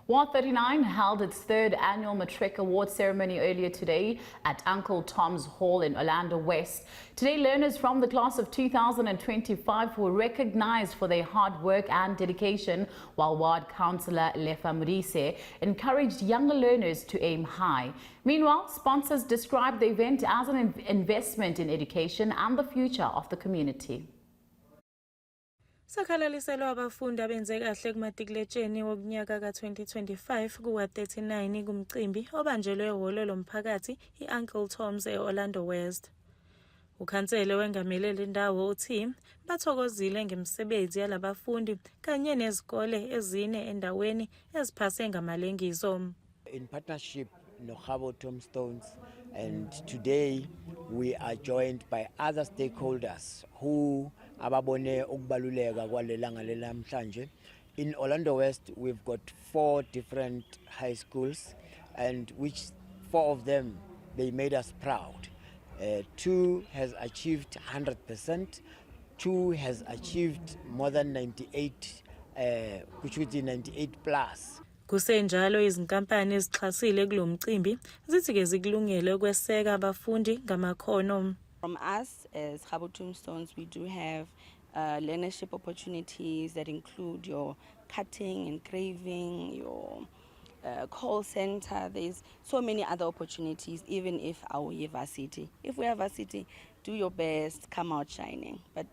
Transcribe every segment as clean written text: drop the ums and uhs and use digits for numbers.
Ward 39 held its third annual Matric Award ceremony earlier today at Uncle Tom's Hall in Orlando West. Today, learners from the class of 2025 were recognized for their hard work and dedication, while Ward Councillor Lefa Murise encouraged younger learners to aim high. Meanwhile, sponsors described the event as an investment in education and the future of the community. Sakhalaliselwa abafundi abenze kahle kumatikuletsheni womnyaka ka-2025 kuwa-39 kumcimbi obanjelwe ehholo lomphakathi i-Uncle Tom's e-Orlando West. Ukhansela wengamele le ndawo uthi bathokozile ngemisebenzi yalabafundi kanye nezikole ezine endaweni eziphase ngamalengiso. In partnership noKgabo Tombstones, and today we are joined by other stakeholders who ababone ukubaluleka kwalelanga lelamhlanje. In Orlando West, we've got four different high schools, and which four of them, they made us proud. Two has achieved 100%, two has achieved more than 98, kusho ukuthi 98 plus. Kusenjalo, izinkampani ezixhasile kulomcimbi zithi ke zikulungele ukweseka abafundi ngamakhono. From us as Kgabo Tombstones, we do have learnership opportunities that include your cutting, engraving, your call center. There's so many other opportunities, even if our varsity. If we are varsity, do your best, come out shining. But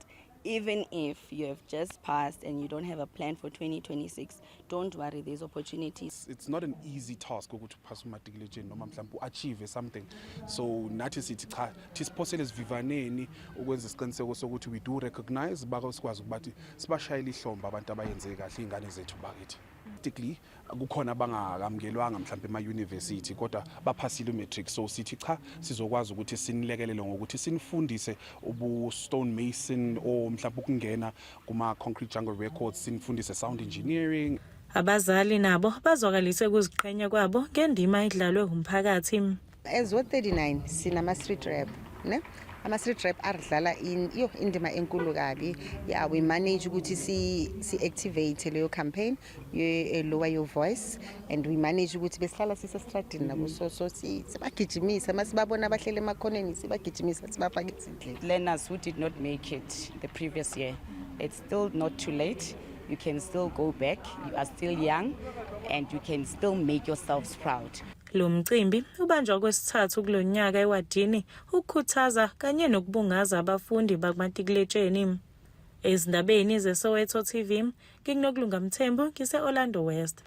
even if you have just passed and you don't have a plan for 2026, don't worry, there's opportunities. It's not an easy task ukuthi uphase umatikuletsheni noma mhlawumbe u-achieve something, so nathi sithi cha, thisiphosele esivivaneni ukwenza isiqiniseko sokuthi we do recognize baka sikwazi ukubathi sibashayele ihlombe abantu abayenze kahle, iy'ngane zethu bakithi. Practically kukhona abangakamukelwanga mhlawumbe ema-university kodwa baphasile u-matric, so sithi cha, sizokwazi ukuthi sinilekelele ngokuthi sinifundise ubu-stone mason or mhlawumbe ukungena kuma-Concrete Jungle Records, sinifundise sound engineering. Abazali nabo bazwakalise ukuziqhenya kwabo ngendima edlalwe umphakathi. As Ward 39 sinama street rep, ne? Ama street rep adlala in yo indima enkulu kabi. Yeah, we manage ukuthi si activate leyo campaign ye Lower Your Voice, and we manage ukuthi besihlala sisestradini nabo, so sibagijimisa masibabona abahlele emakhoneni, sibagijimisa sibafake ezindlini. Learners who did not make it the previous year, it's still not too late. You can still go back. You are still young and you can still make yourselves proud. Lo mcimbi ubanjwa kwesithathu kulonyaka ewadini ukukhuthaza kanye nokubungaza abafundi bakumatikuletsheni. Ezindabeni zeSoweto TV, nginguNokulunga Mthembu, ngise Orlando West.